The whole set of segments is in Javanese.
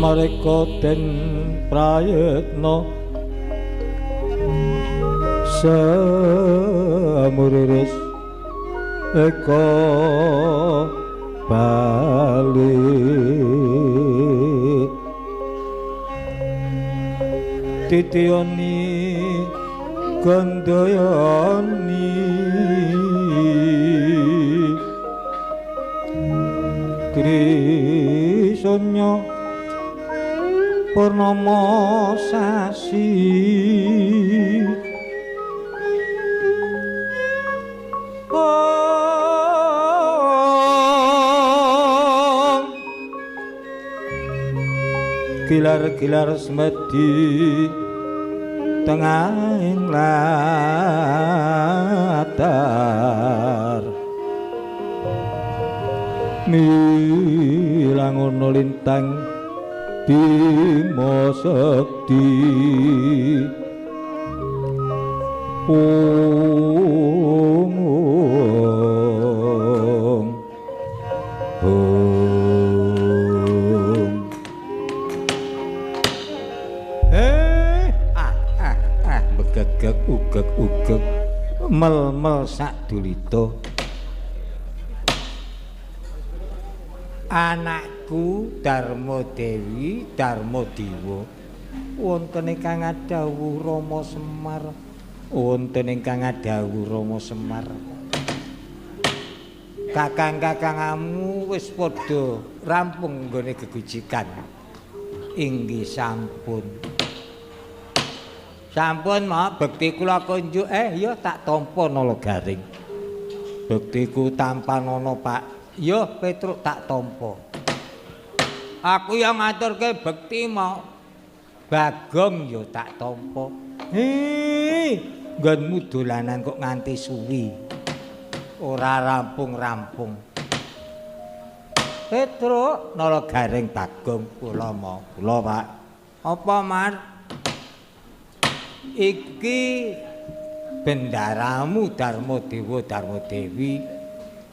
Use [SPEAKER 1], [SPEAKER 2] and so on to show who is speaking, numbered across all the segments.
[SPEAKER 1] Semareka den prayitna semuriris eka bali titiyoni gandayani Krisanya purnama sasi gilar-gilar semedi tengahing latar milangono lintang Bima Sakti Om Om begegeg ugeg ugeg mel-mel sak dulita. Anakku Darma Dewi Darma Dewa wonten ingkang ngadhawuh Rama Semar, wonten ingkang ngadhawuh Rama Semar. Kakang-kakangamu wis padha rampung nggone gegujikan. Inggih sampun. Sampun mak bekti kula kunjuk ya tak tampa Nala Garing. Bektiku tampanana Pak. Ya Petruk tak tampa. Aku yang ngaturke bekti mau Bagong ya tak tampa. Hi, nggonmu dolanan kok nganti suwi. Ora rampung-rampung. Petruk Nala Garing Bagong kula mau. Kula Pak. Apa Mar? Iki bendaramu Darma Dewa Darma Dewi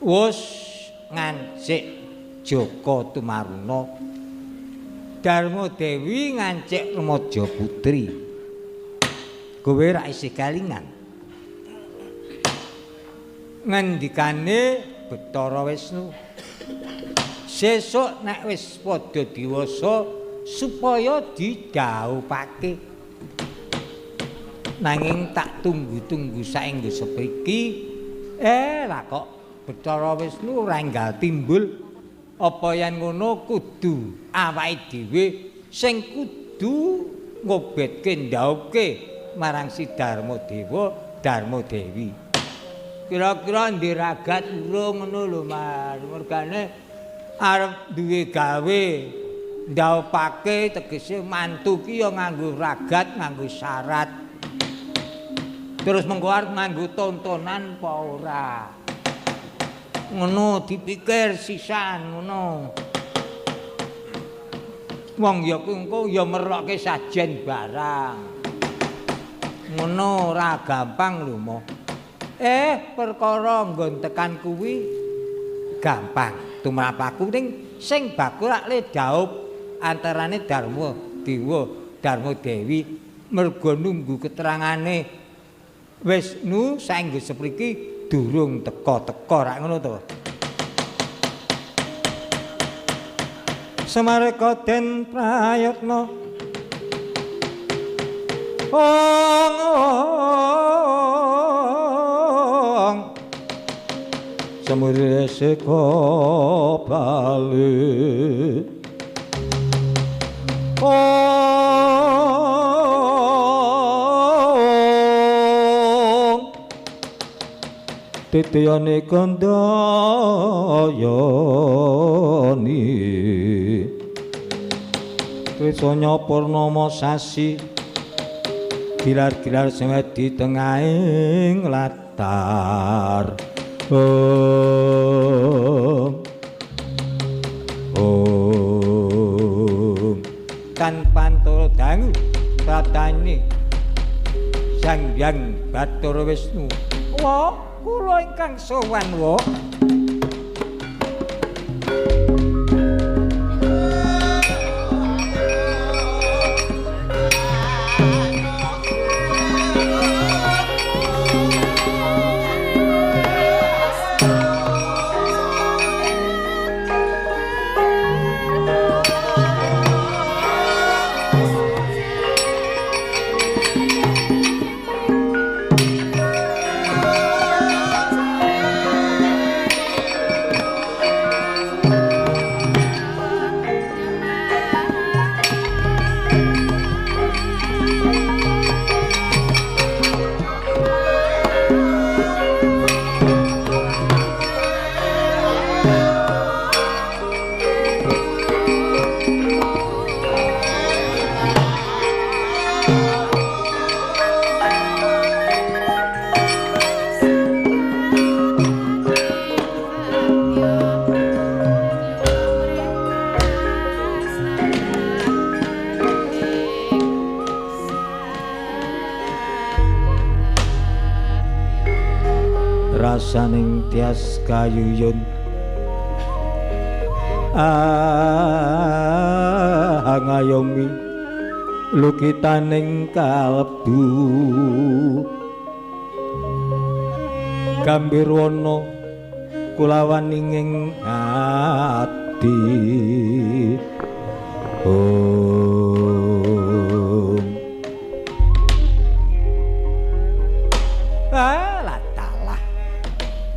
[SPEAKER 1] wis ngancik Jaka Tumaruna, Darma Dewi ngancik Remaja Putri. Kowe ra isih kalingan ngendikane Bathara Wisnu, sesuk nek wis padha diwasa supaya didhawuhake. Nanging tak tunggu-tunggu saengga sepriki, lah kok Bathara Wisnu ora enggal timbul. Apa yen ngono kudu awake dhewe sing kudu ngobetke ndhaupke marang si Darma Dewa Darma Dewi. Kira-kira ndek ragat urung ngono lho Mas. Mergane arep duwe gawe ndhaupake tegese mantu ki ya nganggo ragat, nganggo syarat. Terus mengko arep nganggo tontonan apa ora? Ngono dipikir sisan ngono. Wong ya engko ya merlokke sajen barang. Ngono ora gampang lho mo. Perkara nggon tekan kuwi gampang. Tumrap aku ning sing bakul lak le dhaup antarane Darma Dewa Darma Dewi mergo nunggu keterangane Wisnu saengga sepriki durung teka-teka rak ngono to. Semareka den prayatna ong ong semuriseka bali titiyane kandayani Trisanya purnama sasi gilar-gilar semedi tengahing latar. Om Om kan pantara dangu pratane Sang Hyang Bathara Wisnu. Wah, kula ingkang sowan wa. Rasaning tias kayuyun ngayomi lukitaning kalbu gambirwana kulawaning ing ati. Om. Alah talah,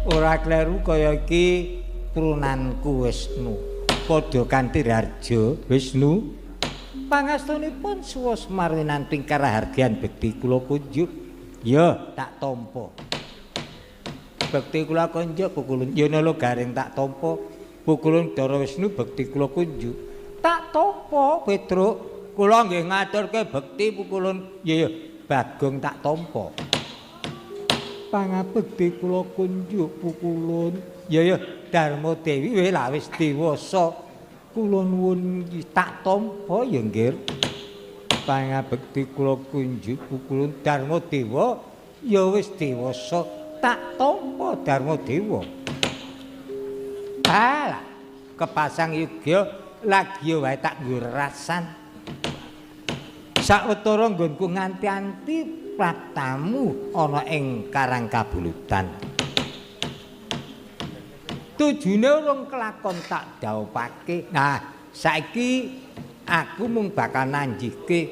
[SPEAKER 1] ora kleru kaya iki prunanku Wisnu. Padha kanthi harja Wisnu. Pangastunipun suwa Semar winanti karahargyan bekti kula kunjuk. Ya, tak tampa. Bekti kula kunjuk pukulun. Ya nala garing tak tampa. Pukulun Bathara Wisnu bekti kula kunjuk. Tak tampa Petruk, kula nggih ngaturke bekti pukulun. Ya ya, Bagong tak tampa. Pangabekti kula kunjuk pukulun. Ya ya, Darma Dewi weh lah wis dewasa. Kula nuwun tak tampa ya nggih. Pangabekti kula kunjuk pukulun Darma Dewa ya wis dewasa, tak tampa Darma Dewa. Alah, kepasang yugya lagi wae tak nggo rasan. Sawetara nggonku nganti-anti praptamu ana ing Karang Kabulutan. Tujune urung kelakon tak dhaupake. Nah, saiki aku mung bakal nanjike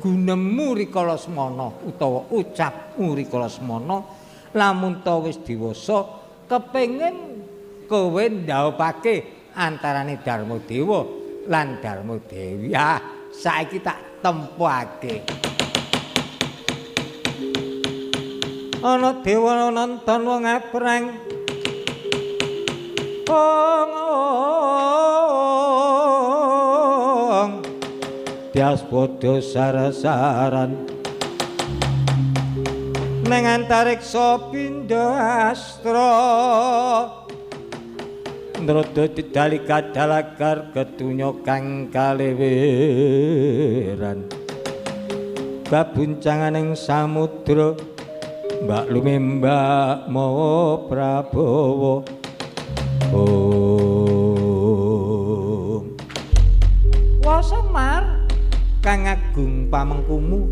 [SPEAKER 1] gunemu rikala semana utawa ucapmu rikala semana lamun ta wis dewasa kepengin kowe ndhaupake antarane Darma Dewa lan Darma Dewi. Ah, saiki tak tempuake. Ana dewa nonton wong apreng. Ong ong tias padha sarasaran neng antariksa pindha astra nrodo didali kadalagar ketunya kang kaleweran kabuncanganing samudra mbak lumembak mawa Prabowo. Om. Wa Semar kang agung pamengkumu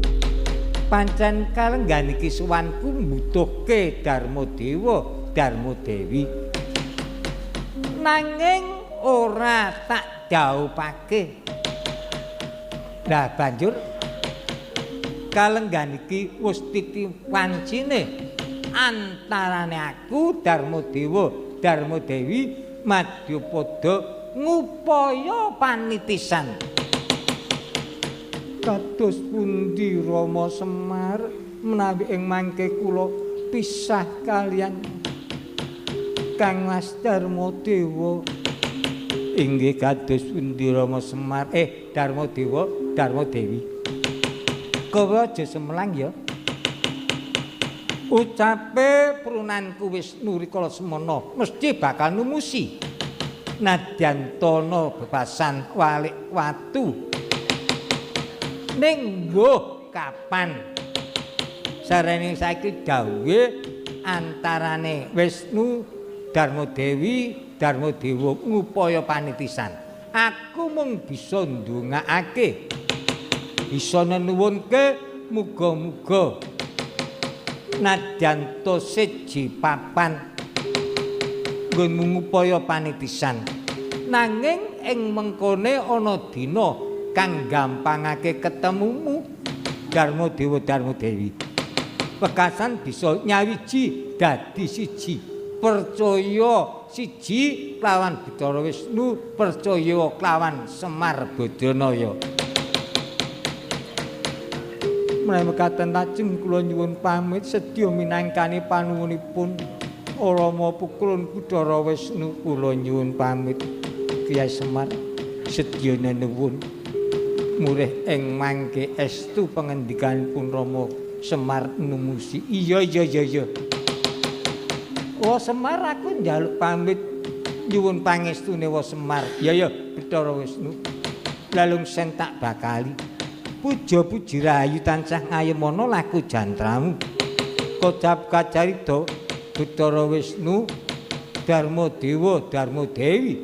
[SPEAKER 1] pancen kalenggan iki suwanku mbutuhke Darma Dewa Darma Dewi nanging ora tak dhaupake. Lah banjur kalenggan iki wis titi wancine antarane aku Darma Dewa Darma Dewi madyapada ngupaya panitisan. Kados pundi Rama Semar menawi ing mangke kula pisah kalian Kang Mas Darma Dewa? Inggih kados pundi Rama Semar? Darma Dewa, Darma Dewi. Kowe aja semelang ya. Ucape prunanku Wisnu rikala semana mesti bakal numusi. Nadyan tana bebasan walik watu. Ning mbuh kapan? Sarene saiki dawuhe antarane Wisnu, Darma Dewi, Darma Dewa ngupaya panitisan. Aku mung bisa ndongaake. Bisa nenuwunke muga-muga nadyan ta siji papan nggonmu ngupaya panitisan. Nanging ing mengkone ana dina kang gampangake ketemumu Darma Dewa Darma Dewi. Wekasan bisa nyawiji dadi siji. Percaya siji kelawan Bathara Wisnu, percaya kelawan Semar Badanaya. Menawi mekaten lajeng kula nyuwun pamit sedya minangkani panuwunipun Rama Pukulun Bathara Wisnu kula nyuwun pamit. Kyai Semar sedya nenuwun murih ing mangke estu pangendikanipun Rama Semar numusi. Iya iya iya iya. Wa Semar aku njaluk pamit nyuwun pangestune Wa Semar. Iya iya Bathara Wisnu. Lalung sen tak bakali. Puja puji rahayu tansah ngayemana laku jantramu. Kocap kacarita Bathara Wisnu Dharma Dewa Dharma Dewi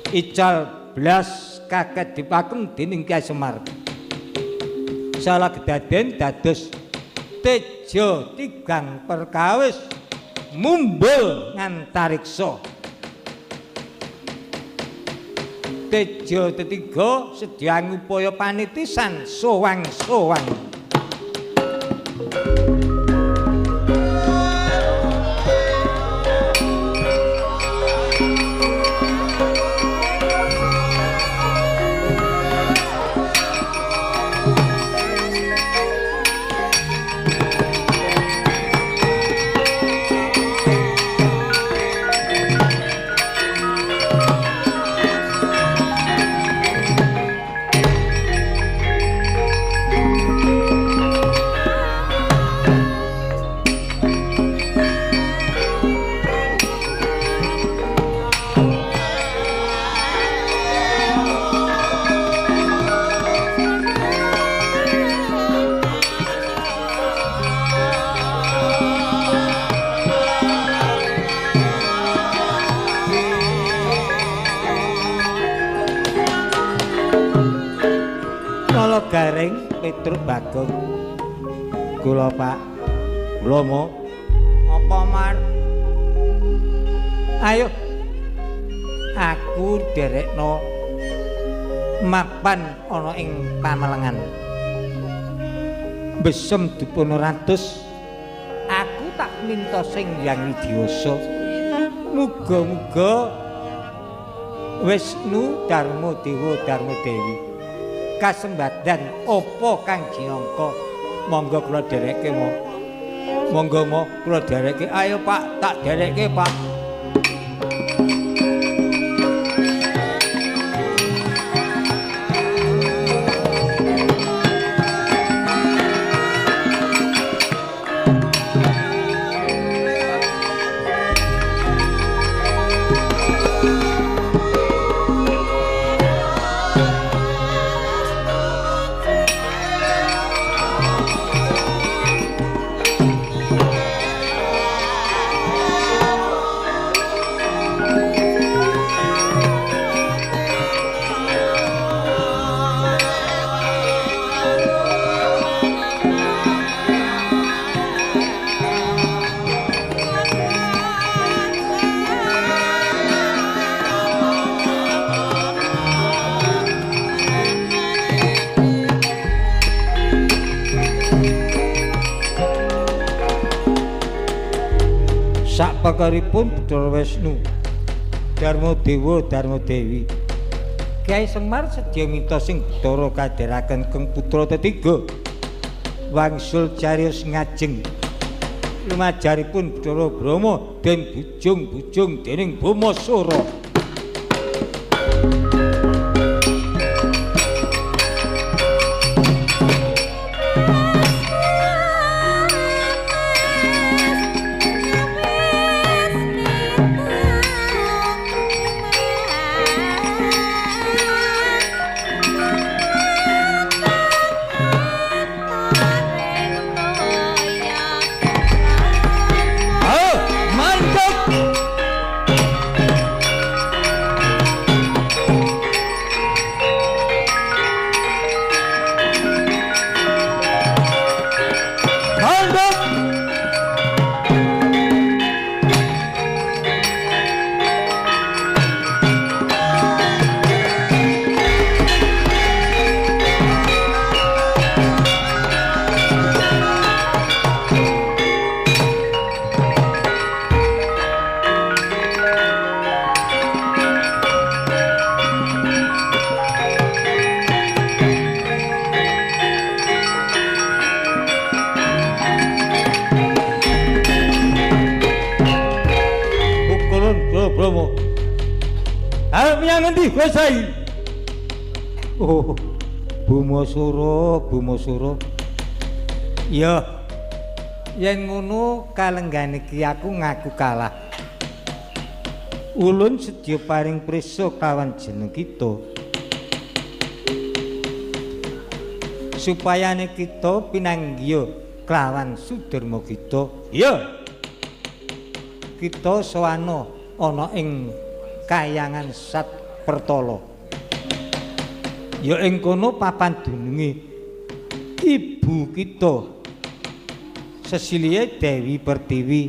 [SPEAKER 1] ical blas kaket dipakem dening Kyai Semar. Salah kedaden dados teja tigang perkawis mumbul ngantariksa. Teja tetiga sedya ngupaya panitisan sowang-sowang. Garing Petruk Bagong. Kula Pak, kula mo. Apa Mar? Ayo. Aku derekno mapan ana ing pamelengan. Besem dupun ratus. Aku tak minta sing Hyang Widiwasa. Muga-muga Wisnu Dharma Dewa Dharma Dewi kasembadan apa kang jinangka. Monggo kula dherekke mo. Monggo mo kula dherekke. Ayo Pak, tak dherekke Pak. Sapekaripun Bathara Wisnu Dharma Dewa Dharma Dewi Kyai Semar sedya minta sing Bathara kadheraken keng putra tetiga wangsul cariyos ngajeng lumajaripun Bathara Brahma den bujung-bujung dening Bamasura. Oh, Bumasura, Bumasura. Ya, yen ngono kalenggane iki aku ngaku kalah. Ulun sedya paring prisa kawan jeneng kita. Supayane kita pinanggiya kelawan sudarma kita. Ya. Kita sowana ana ing kayangan Sat Pertala. Ya ing kono papan dununge ibu kita Sesiliye Dewi Pertiwi.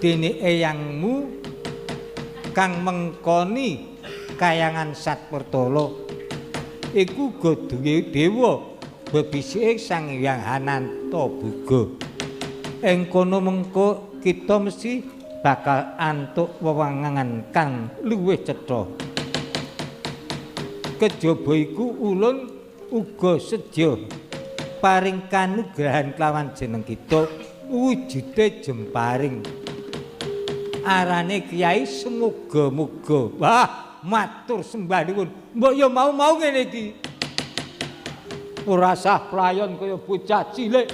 [SPEAKER 1] Dene eyangmu kang mengkoni kayangan Sat Pertala iku uga duwe dewa bebisike Sang Hyang Hananta Buga. Ing kono mengko kita mesti bakal antuk wewengan kang luwih cetha. Kejaba iku ulun uga sedya paring kanugrahan kelawan jeneng kita wujude jemparing. Arane Kyai semoga-moga. Wah, matur sembah nuwun. Mbok ya mau-mau ngene iki. Ora sah playon kaya bocah cilik.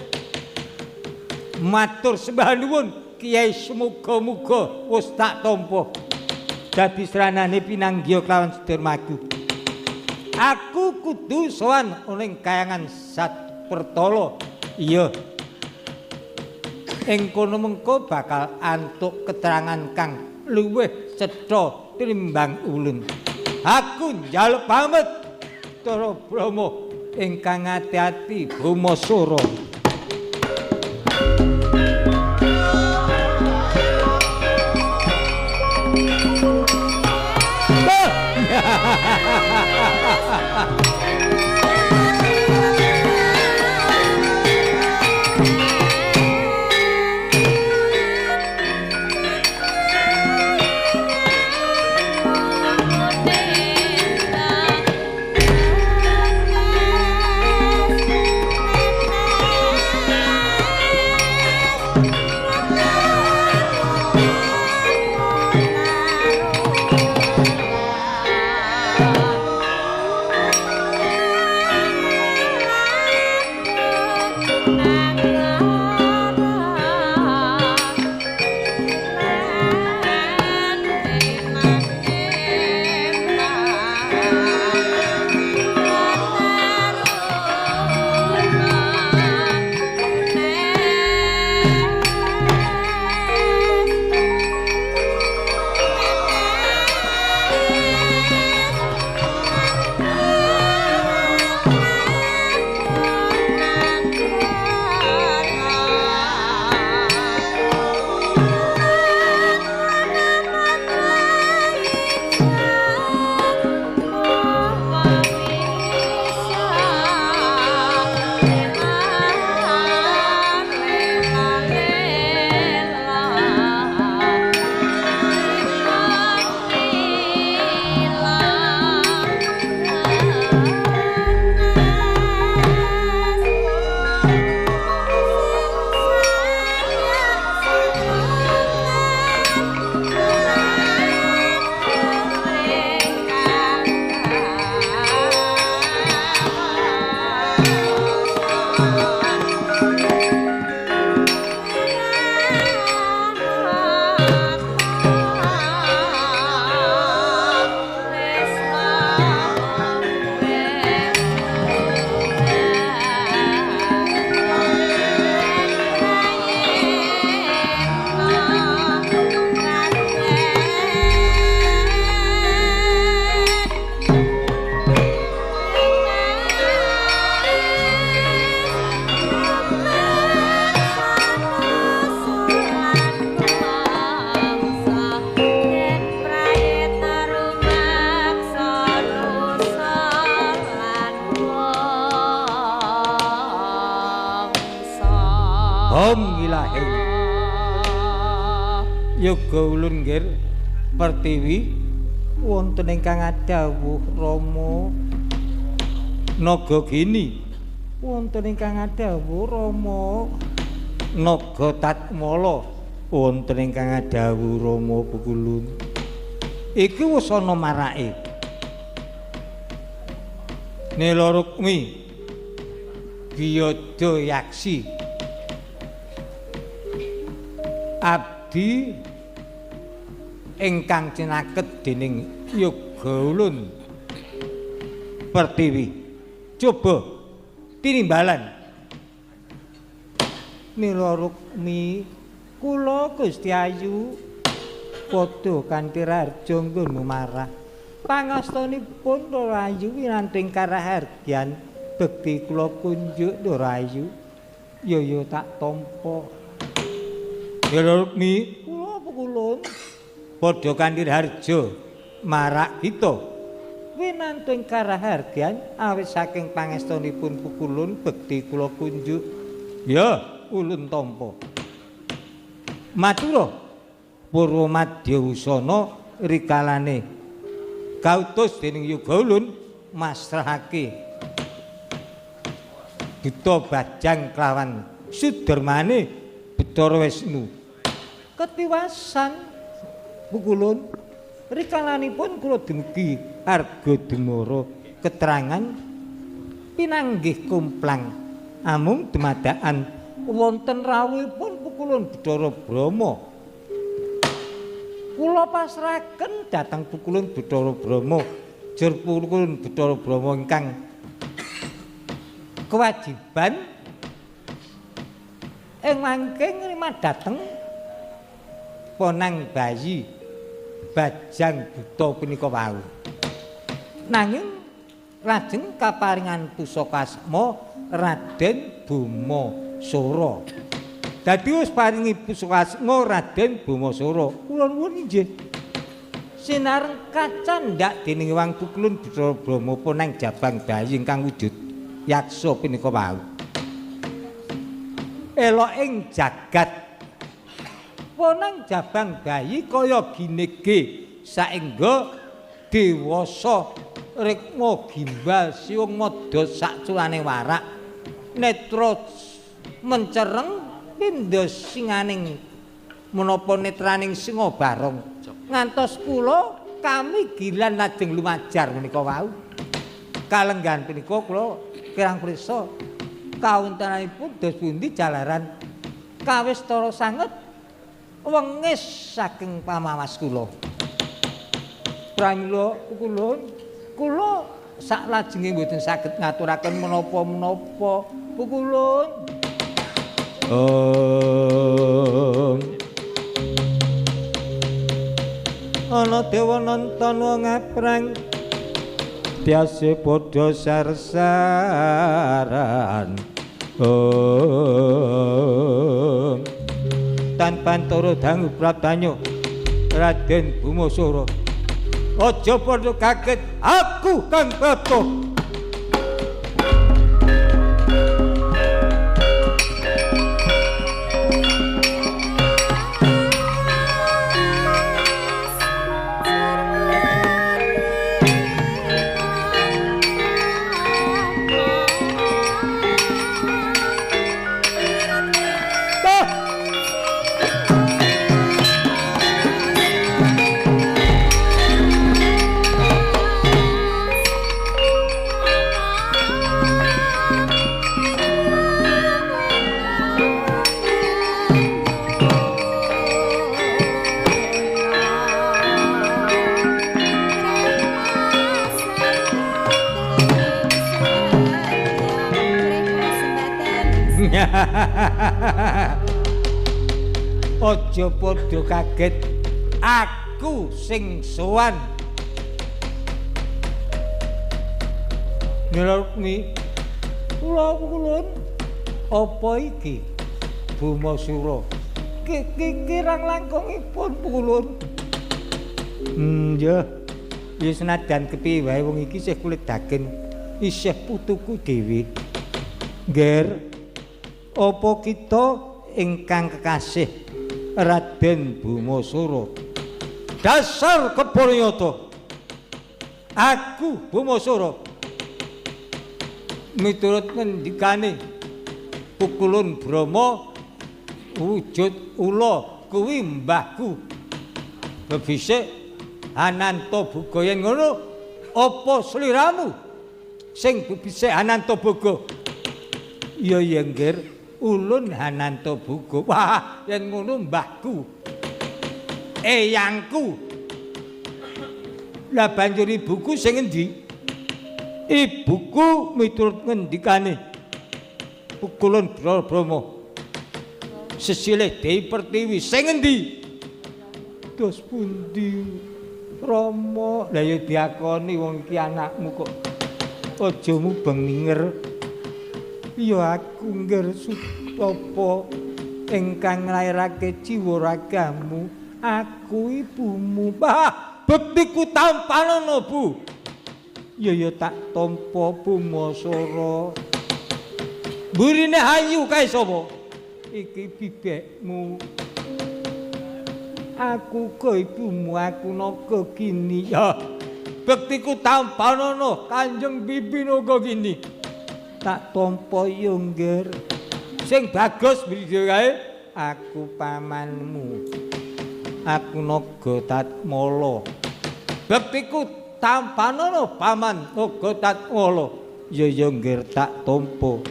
[SPEAKER 1] Matur sembah nuwun Kyai semoga-moga wis tak tampa. Dadi sranane pinanggiya kelawan sedurmaku. Aku kudu sowan ning kayangan Sat Pertala. Iya. Ing kono mengko bakal antuk keterangan kang luwih cetha tinimbang ulun. Aku njaluk pamit Bathara Brahma ingkang ati-ati Bamasura. Yoga ulun nggir Pertiwi wonten ingkang adhawuh Rama. Naga gini wonten ingkang adhawuh Rama. Naga Tatmala wonten ingkang adhawuh Rama Pukulun. Iki wis ana marake. Nila Rukmi Giyada Yaksi abdi ingkang cinaket dening yoga ulun Pertiwi. Coba tinimbalan. Nila Rukmi Kula Gusti Ayu padha kanthi raharja nggonmu marah. Pangastanipun Ndara Ayu winanting karahargyan bekti kula kunjuk Ndara Ayu. Ya ya tak tampa. Ndara Rukmi, kula pukulun padha kanthi raharja marak kita. Winantung karahargyan awit saking pangestunipun pukulun bekti kula kunjuk. Ya, ulun tampa. Matura Purwa Madya Wusana rikalane kautus dening yoga ulun masrahake Duta Bajang kelawan sudermane Bathara Wisnu. Ketiwasan pukulun rikalanipun kula dumugi arga demara keterangan pinanggih komplang amung dumadakan wonten rawuhipun pukulun Bathara Brahma. Kula pasrahaken dhateng pukulun Bathara Brahma, jur pukulun Bathara Brahma ingkang kewajiban ing mangke ngrima dhateng ponang bayi Bajang Buta punika wau. Nanging lajeng kaparingan pusaka asma Raden Bumasura. Dadi wis paringi pusaka asma Raden Bumasura. Kula nuwun inggih. Sinareng kacandhak dening Wang Pukulun Bathara Brahma ponang jabang bayi ingkang wujud yaksa punika wau. Elok ing jagat ponang jabang bayi kaya ginege saengga dewasa rikma gimbal siung madha saculane warak netra mencereng pindha singaning menapa netraning singa barong ngantos kula kami gilan lajeng lumajar menika wau. Kalenggahan punika kula kirang prisa kawontenanipun dos pundi jalaran kawistara sanget wengis saking pamawas kula. Pramila kulun kula saklajenge mboten saged ngaturaken menapa-menapa pukulun. Om. Ana dewa nonton wong aprang tiase padha sarsaran. Om. Tanpa antara dangu praptanyo Raden Bumasura. Aja padha kaget, aku kang prapta. Aja padha kaget, aku sing sowan. Nilurmi, kula kulun apa iki Bumasura? Kirang langkungipun kulun. Ya. Ya senajan kepiye wae wong iki isih kulit daging, isih putuku dhewe. Ngger, apa kita ingkang kekasih Raden Bumasura? Dasar kebonyata. Aku Bumasura miturut ngendikane Pukulun Brahma wujud ula kuwi mbahku. Bebisik Ananta Boga yen ngono apa sliramu sing bebisik Ananta Boga? Iya ya nggir, ulun Hananta Boga. Wah, yen ngono mbahku, eyangku. Lah banjur ibuku sing endi? Ibuku miturut ngendikane Pukulun Brahma. Sesilih Dewi Pertiwi sing endi? Dos pundi Rama? Lah ya diakoni wong iki anakmu kok aja mubeng minger. Ya aku ngger Sutapa ingkang nglairake jiwa ragamu, aku ibumu. Bah, bektiku tampanana, Bu. Ya ya tak tampa Bumasara. Burine hayu kae sapa? Iki bibekmu. Aku uga ibumu, aku naga gini. Ya, bektiku tampanana Kanjeng Bibi naga gini. Tak tampa ya ngger. Sing bagus mriki kae aku pamanmu. Aku naga Tatmala. Bektiku tampanana paman naga Tatmala. Ya ya ngger tak tampa.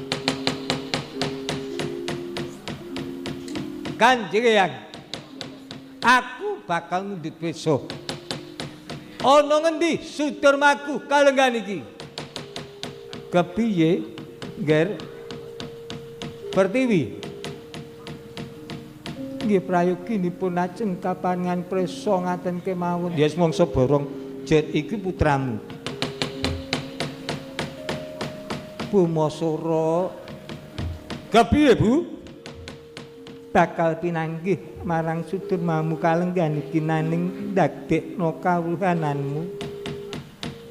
[SPEAKER 1] Kanjeng Eyang, aku bakal ngundut preso. Ana ngendi Sudarmaku kalenggan iki? Kepiye, Ngger? Pertiwi. Nggih prayoginipun ajeng kaparingan preso ngaten kemawon. Ya mangsa borong jet iki putramu. Bumasara. Kepiye, Bu? Bakal pinanggih marang Sudarmamu kalenggan iki naning ndadekno kawruhananmu.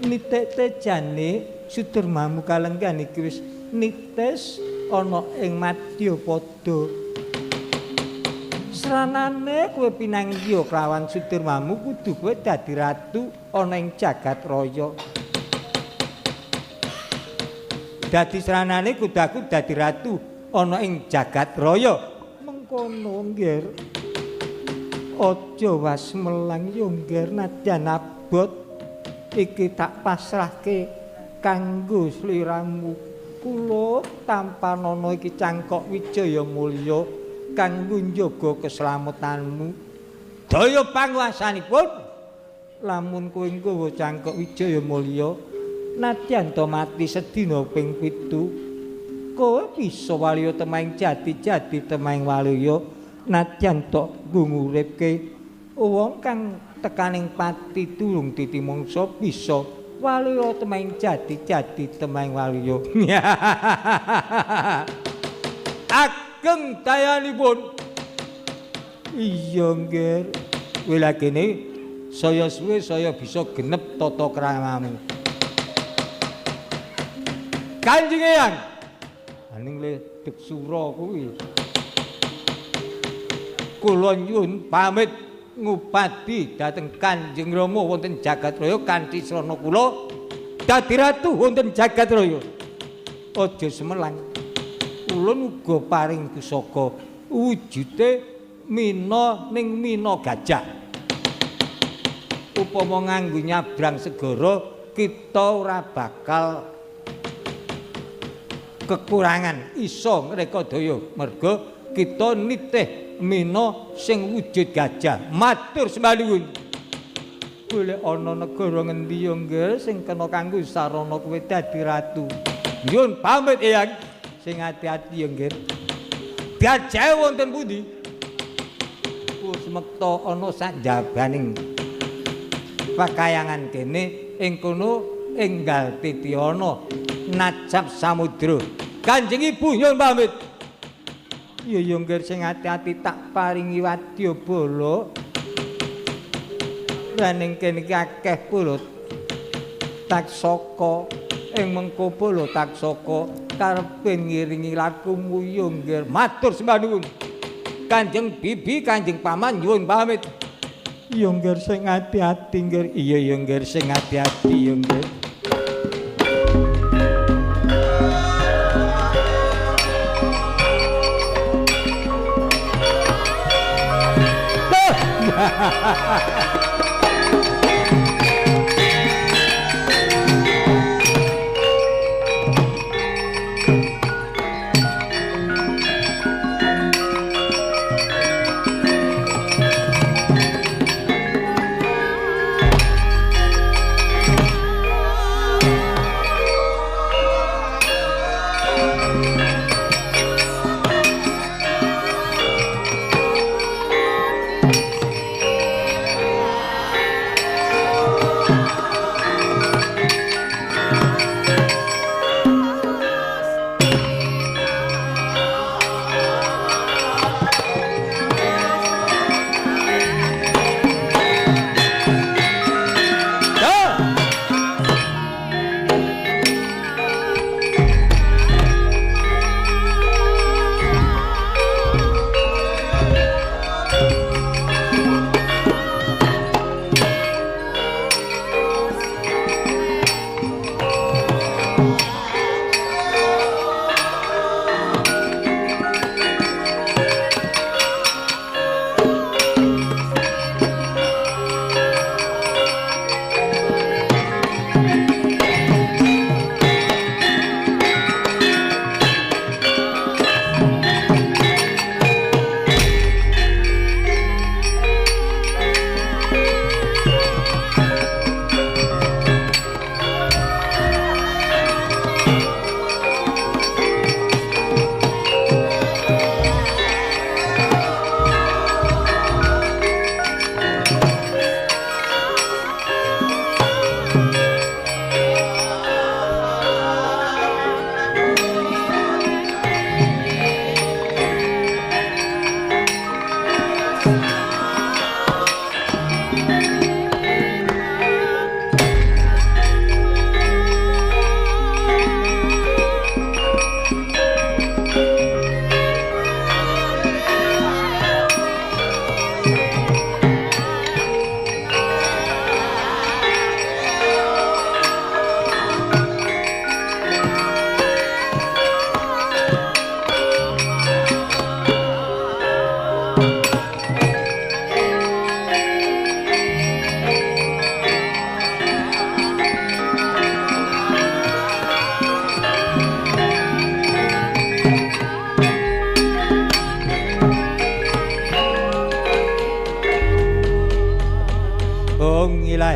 [SPEAKER 1] Nitik tejane Sudarmamu kalenggan iki wis nitis ana ing madyapada. Sranane kowe pinanggih kelawan Sudarmamu kudu kowe dadi ratu ana ing jagat raya. Dadi sranane kudu aku dadi ratu ana ing jagat raya. Kono ngger aja wasmelang yo ngger nadyan abot iki tak pasrahke kanggo sliramu. Kula tampanana iki cangkok Wijaya Mulya kanggo njaga keselamatanmu. Daya panguwasanipun lamun kowe nggawa cangkok Wijaya Mulya nadyan to mati sedina ping 7 kowe bisa waliya temaing jati-jati temaing waliya nadyan tok nggo nguripke wong kang tekaning pati tulung titi mangsa bisa waliya temaing jati-jati temaing waliya. Ageng dayanipun. Iya ngger, kowe lagene saya suwe saya bisa genep tata kramamu. Kanjeng Eyang ning ledek sura kuwi. Kula nyuwun pamit ngupadi dhateng Kanjeng Rama wonten jagat raya kanthi srana kula dadi ratu wonten jagat raya. Aja semelang. Ulun uga paring pusaka wujude mina ning mina gajah. Upama nganggo nyabrang segara kita ora bakal kekurangan iso ngrekodaya merga kita nitih mina sing wujud gajah. Matur sembah nuwun. Golek ana negara ngendi ya nggih sing kena kanggo sarana kowe dadi ratu. Nyuwun pamit Eyang, sing ati-ati ya nggih. Gajahe wonten pundi? Kusmekta ana sak jabaning pakayangan kene ing kono enggal titiana najab samudra. Kanjeng Ibu nyuwun pamit. Iya ya nggih sing ati-ati tak paringi wadya bala. Lan ning kene iki akeh bala taksaka ing mengko bala taksaka karepe ngiringi lakumu ya nggih. Matur sembah nuwun. Kanjeng Bibi, Kanjeng Paman nyuwun pamit. Iya nggih sing ati-ati nggih. Iya ya nggih sing ati-ati ya nggih.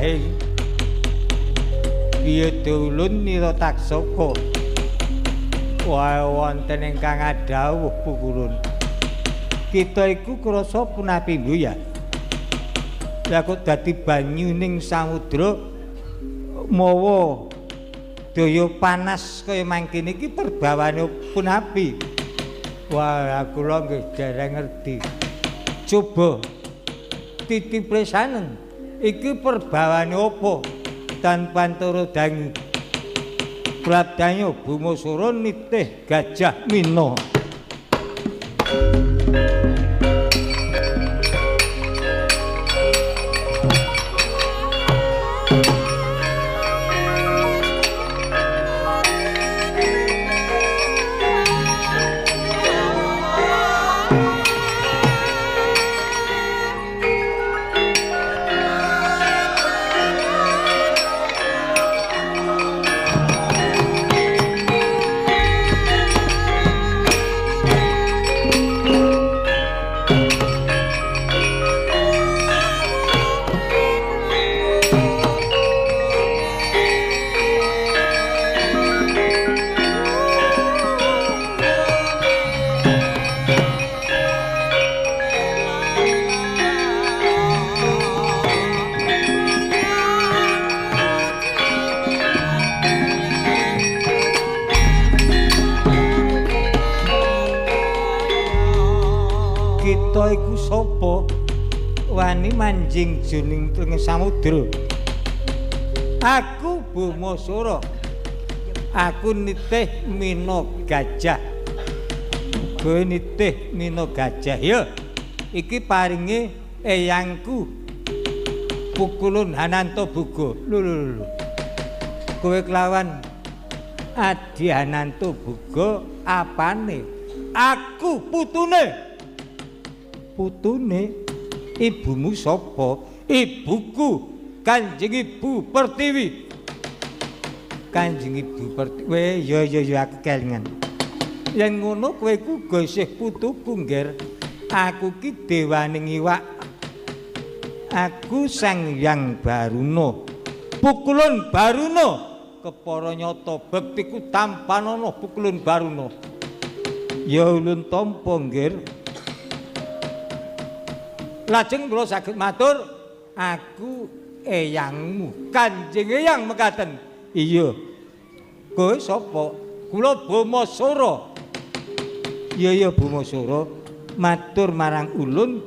[SPEAKER 1] gajahe. Piye ulun nira taksaka. Wae wonten ingkang adhawuh pukulun. Kita iku krasa punapi ya. Lah kok dadi banyu ning samudra mawa daya panas kaya mangkene iki perbawane punapi. Wah, kula nggih dereng ngerti. Coba titipresanen iki perbawane apa? Tanpa antara dangu. Prabdanya Bumasura nitih Gajah Mina. Kita iku sapa wani manjing jroning tengah samudra? Aku Bumasura. Aku nitih Mina Gajah. Kowe nitih Mina Gajah ya. Iki paringe eyangku Pukulun Hananto Buga. Lho lho lho. Kowe kelawan Adi Hananto Buga apane? Aku putune. Putune ibumu sapa? Ibuku Kanjeng Ibu Pertiwi. Kanjeng Ibu Pertiwi. Ya ya ya aku kelingan. Yen ngono kowe ku uga isih putuku, Ngger. Aku ki dewaning iwak. Aku Sang Hyang Baruna. Pukulun Baruna kepara nyata bektiku tampanana Pukulun Baruna. Ya ulun tampa, Ngger. Lajeng kula saged matur, aku eyangmu, Kanjeng Eyang mekaten. Iya. Kowe sapa? Kula Bumasura. Iya ya Bumasura, matur marang ulun,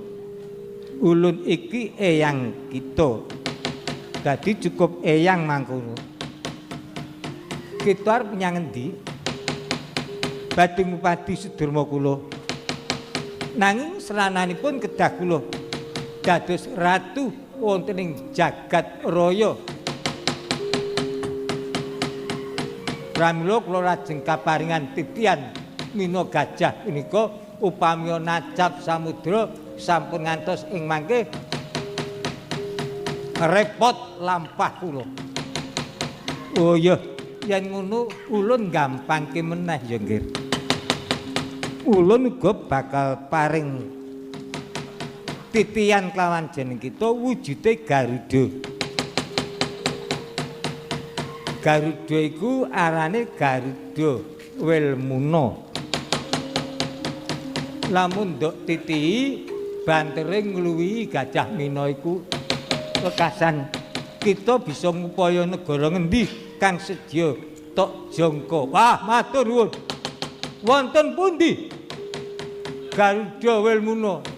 [SPEAKER 1] ulun iki eyang kita. Dadi cukup eyang mangkono. Kita arep menyang endi? Badhe ngupadi sedurma kula. Nanging selananipun kedah kula dados ratu wonten ing jagat raya. Pramila kula lajeng kaparingan titian Mina Gajah punika upami nacap samudra sampun ngantos ing mangke repot lampah kula. Oh iya, yen ngono ulun gampangke meneh ya nggih. Ulun uga bakal paring titian kelawan jeneng kita wujude Garuda. Garuda iku arane Garuda Welmuna. Lamun ndok titihi bantere ngluwihi Gajah Mina iku wekasan. Kita bisa ngupaya negara ngendi kang sedya tok jangka. Wah, matur nuwun. Wonten pundi Garuda Welmuna?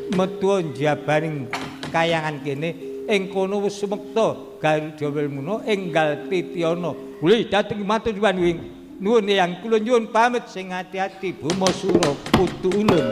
[SPEAKER 1] Metu njabaning kayangan kene ing kono wis sumekta Garuda Welmuna enggal titiana. Wih, dhateng matur nuwun. Nuwun eyang, kula nyuwun pamit sing ati-ati Bumasura putu ulun.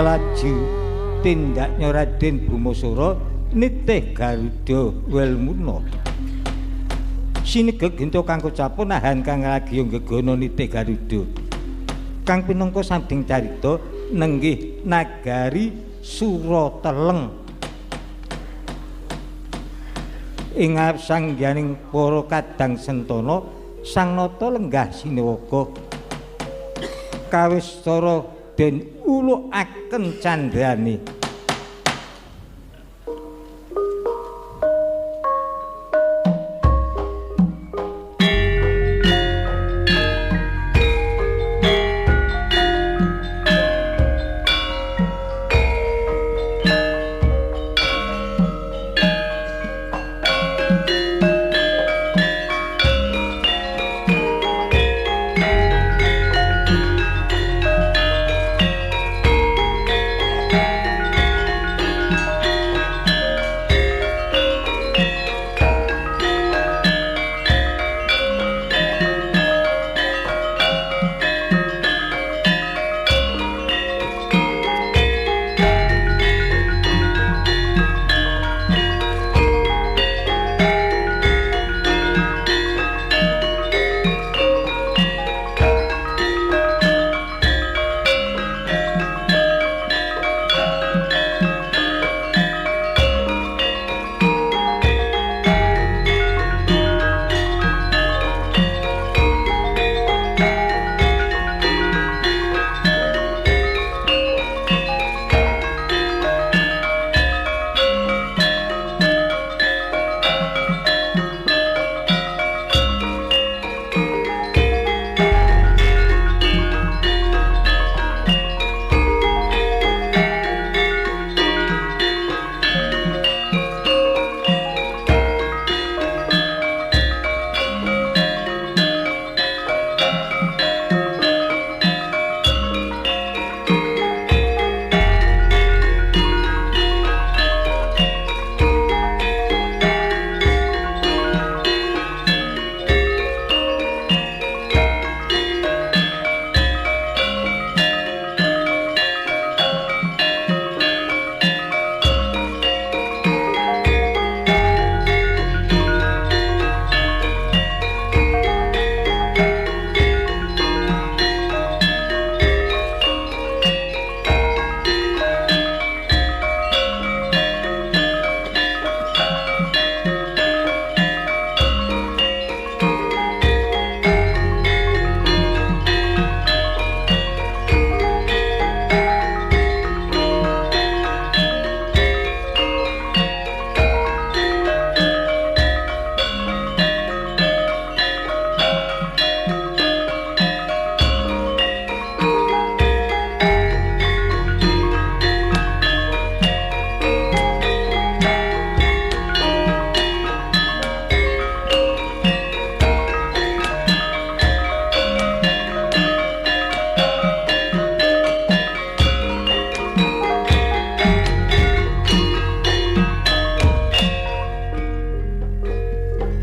[SPEAKER 1] Laju tindaknya Raden Bumasara nitih Garuda Welmuna. Sinegeg genta kang kocapa nahan kang lagi nggegana nitih Garuda. Kang pinangka sanding carita nenggih nagari Surateleng. Ing ngarep sangyaning para kadang sentana Sang Nata lenggah siniwaga. Kawistara den ulukaken candrane.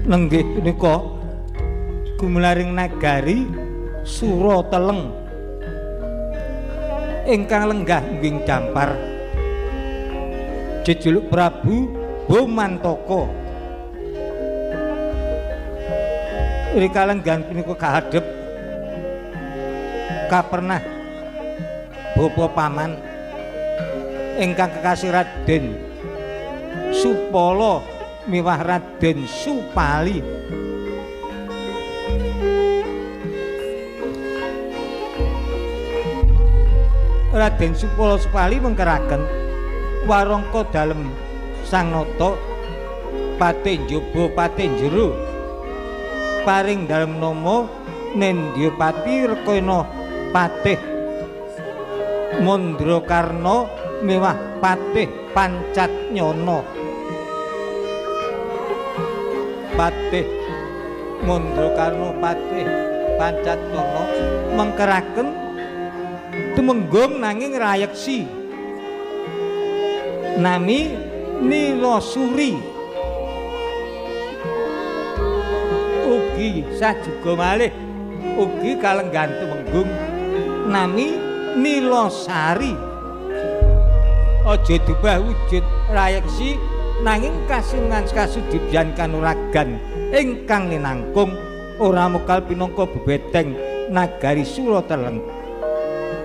[SPEAKER 1] Nenggih punika gumlaring nagari Surateleng ingkang lenggah ngging dampar jejuluk Prabu Bomantaka. Rika lenggan punika kahadhep kapernah bapa paman ingkang kekasih Raden Supala miwah Raden Supali. Raden Supala Supali mengkeraken warangka dalem Sang Nata pate njaba pate njero paring dalem nama Nendyapati Rekena Patih Mandrakarna miwah Patih Pancatnyana. Patih Mandrakarna Patih Pancatnyana mengkeraken tumenggung nanging rayeksi nami Nilasuri. Ugi sajuga malih ugi kalenggan tumenggung nami Nilasari. Aja dubah wujud rayeksi nanging kasungan kasudibyan kanuragan ingkang linangkung ora mokal pinangka bebeteng nagari Surateleng.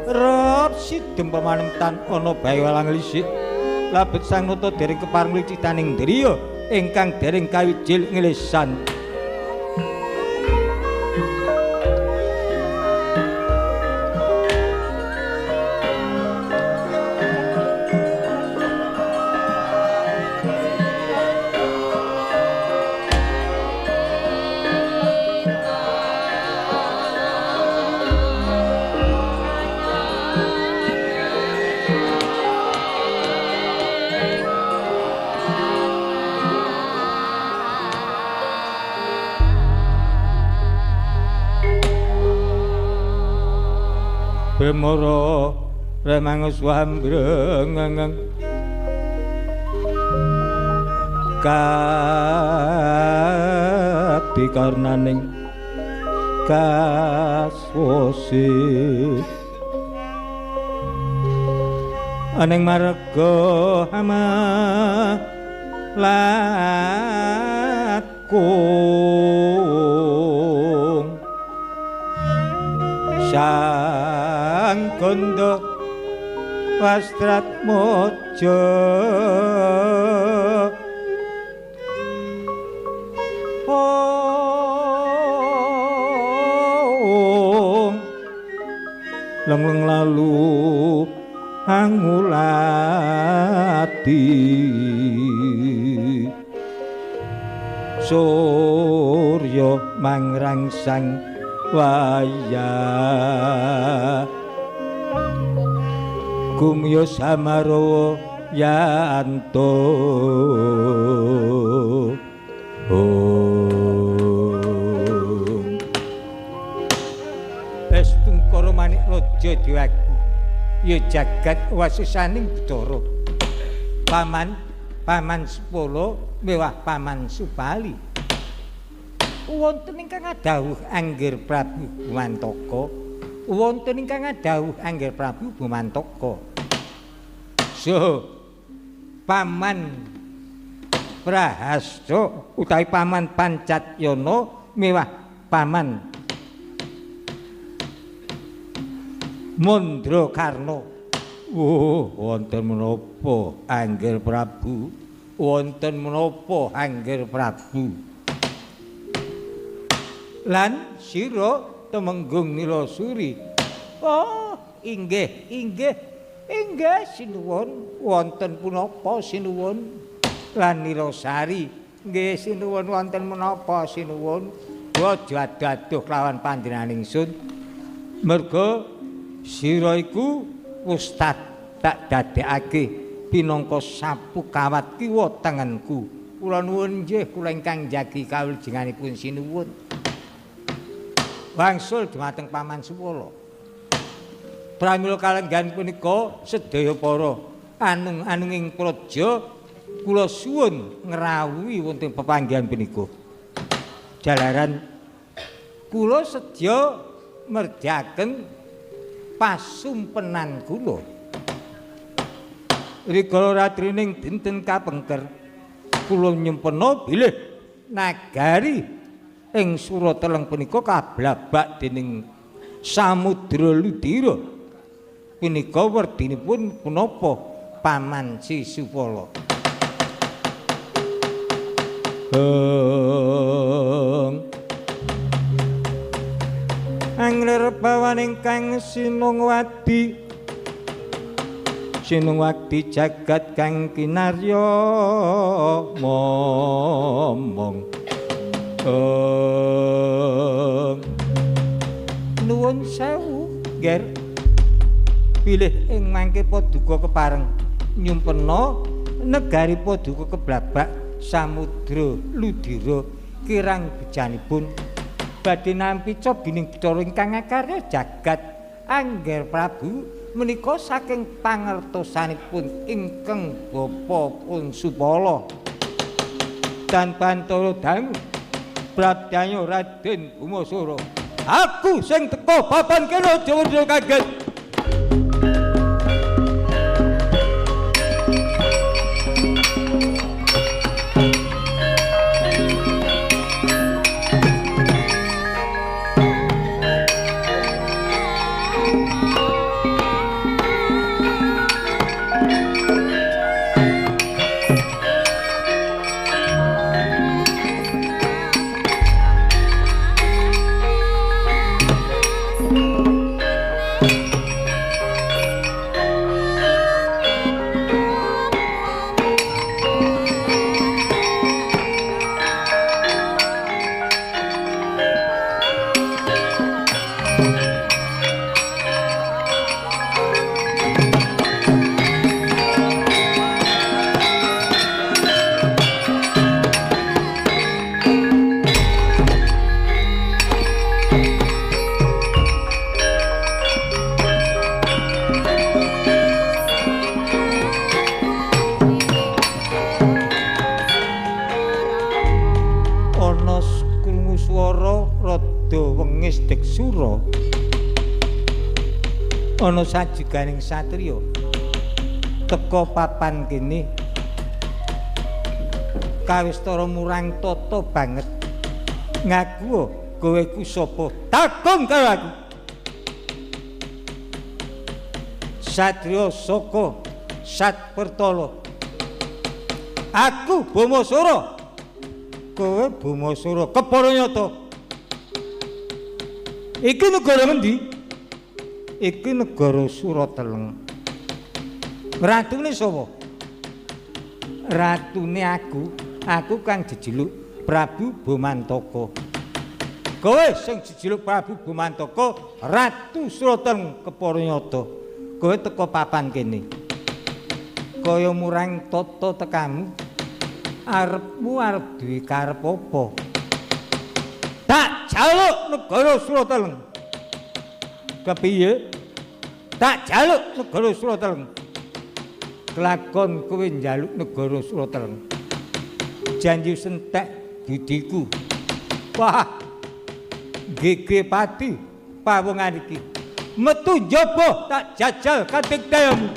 [SPEAKER 1] Rep sidem pamanemtan ana bae walang lisik labet sang nata dereng kepareng licitaning driya ingkang dereng kawijil nglesan. Bemara remangus wambrengeng katikarnaning kaswasi aning marga hama lakung sang gondo wastrat mojo ong lengleng lalu angulati surya mangrangsang waya gumyo samarawa yanto. Estungkara manik raja dewaku ya jagat wasisaning Bathara. Paman Paman Supala mewah Paman Supali. Wonten ingkang adhawuh Angger Prabu Bumantaka. Wonten ingkang adhawuh Angger Prabu Bumantaka. So Paman Prahasta utawi Paman Pancatyana mewah Paman Mandrakarna. Oh, wonten menapa Angger Prabu? Wonten menapa Angger Prabu? Lan sira Temenggung Nilasuri. Oh, inggih, inggih. Inggih sinuwun, wonten punapa sinuwun? Lan Nilasari, nggih sinuwun wonten menapa sinuwun? Aja adaduh kelawan panjenengan ingsun. Merga sira iku wis tak dadekake pinangka sapu kawat kiwa tengenku. Kula nuwun nggih kula ingkang njagi kawulujenganipun sinuwun. Wangsul dumateng Paman Supala. Pramila kalenggahan punika sedaya para anung-anunging praja kula suwun ngrawuhi wonten pepanggihan punika. Jalaran kula sedya merdiaken pasumpenan kula. Rikala ratrining dinten kapengker kula nyempena bilih nagari ing Surateleng punika kablabak dening Samudra Ludira. Punika werdinipun punapa Paman Sisupala. Angler bawaning kang sinungwadi sinungwadi jagat kang kinarya momong. Nuwun sewu Nger, bilih ing mangke paduka kepareng nyumpena negari paduka keblabak Samudra Ludira kirang bejanipun badhe nampi cobining Bathara ingkang akarya jagat. Angger Prabu menika saking pangertosanipun ingkang Bapa Pun Supala dan pantara dangu prabdanya Raden Umasura. Aku sing teka papan kene aja kaget. Sura ana sajuganing satriya teka papan kene kawistara murang tata banget. Ngaku kowe ku sapa? Takon karo aku. Satriya saka Satpertala. Aku Bamasura. Kowe Bamasura kepara nyata. Iki negara ngendi? Iki negara Surateleng. Ratune sapa? Ratune aku kang jejuluk Prabu Bomantaka. Kowe sing jejuluk Prabu Bomantaka, Ratu Surateleng kepara nyata. Kowe teka papan kene. Kaya murang tata tekamu. Arepmu arep duwe karep apa? Tak jaluk negara Surateleng. Kepiye? Tak jaluk negara Surateleng. Kelakon kowe njaluk negara Surateleng. Janji sentek budiku. Wah. Gege pati pawongan iki. Metu njaba tak jajal kating dayamu.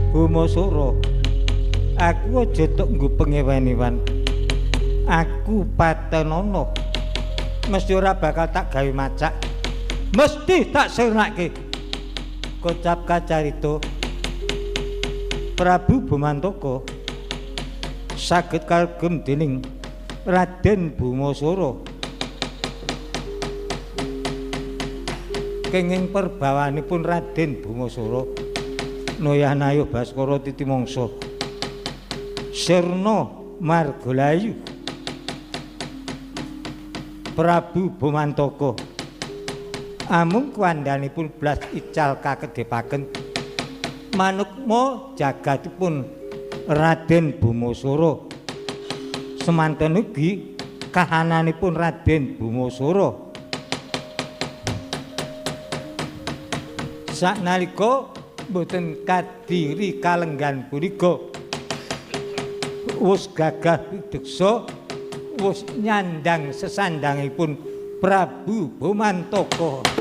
[SPEAKER 1] Bamasura, aku aja tok nggo pengewan-ewan. Aku patenono. Mesti ora bakal tak gawe macak. Mesti tak sirnake. Kocap kacarita Prabu Bomantaka saged kagem dening Raden Bamasura. Kenging perbawanipun Raden Bamasura Noyanayo Baskara Titimangsa Sirna Margalayu Prabu Bomantaka amung kuwandhanipun blas ical kakedhepaken manukma jagatipun Raden Bamasura Semanten ugi kahananipun Raden Bumasara. Saknalika mboten kadiri kalenggan punika wus gagah pideksa, wus nyandang sesandangipun Prabu Bomantaka.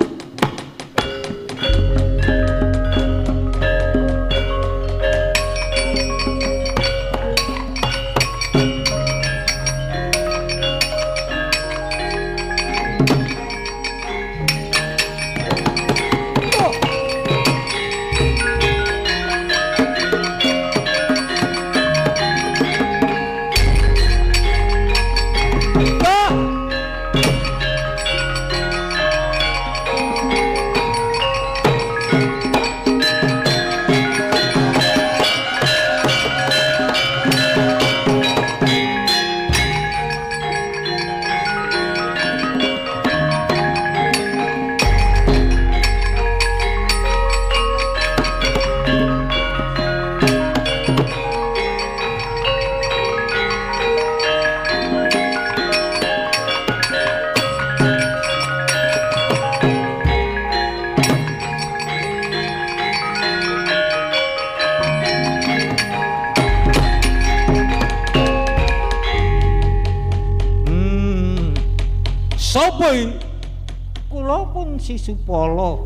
[SPEAKER 1] Kula pun Sisupala.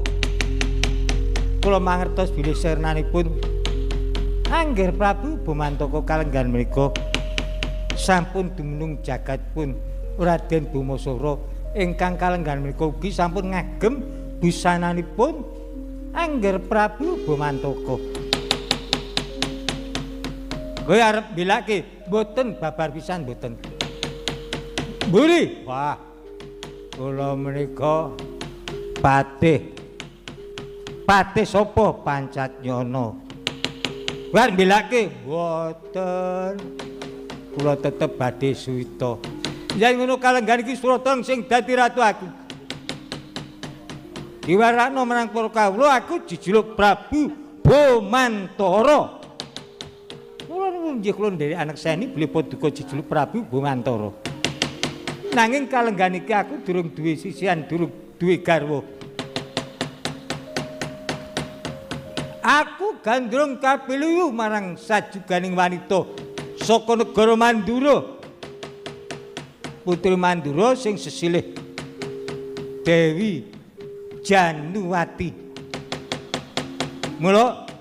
[SPEAKER 1] Kula mangertos bilih sirnanipun Angger Prabu Bomantaka kalenggan menika sampun dumunung jagat pun Raden Bumasara ingkang kalenggan menika ugi sampun ngagem busananipun Angger Prabu Bomantaka. Kowe arep bilake mboten babar pisan mboten. Mburi. Wah. Kula menika patih. Patih sapa? Pancatnyana. Bar mbilake mboten. Kula tetep badhe suwita. Yen ngono kalenggan iki Surata sing dadi ratu aku. Diwarakno marang para kawula aku jejuluk Prabu Bomantara. Kula nuwun nggih kula nderek anak seni bilih paduka jejuluk Prabu Bomantara. Nanging kalenggan iki aku durung duwe sisihan, durung duwe garwa. Aku gandrung kapiluyu marang sajuganing wanita saka negara Mandura. Putri Mandura sing sesilih Dewi Januwati. Mula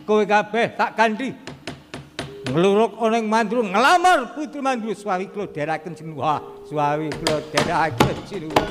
[SPEAKER 1] kowe kabeh tak kanthi ngluruk ana ing Mandura nglamar Putri Mandura suwawi kula dherekaken sinuwun. Suwawi kula dherekaken sinuwun.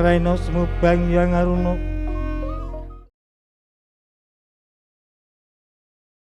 [SPEAKER 1] Raina Semubang Yang Aruna.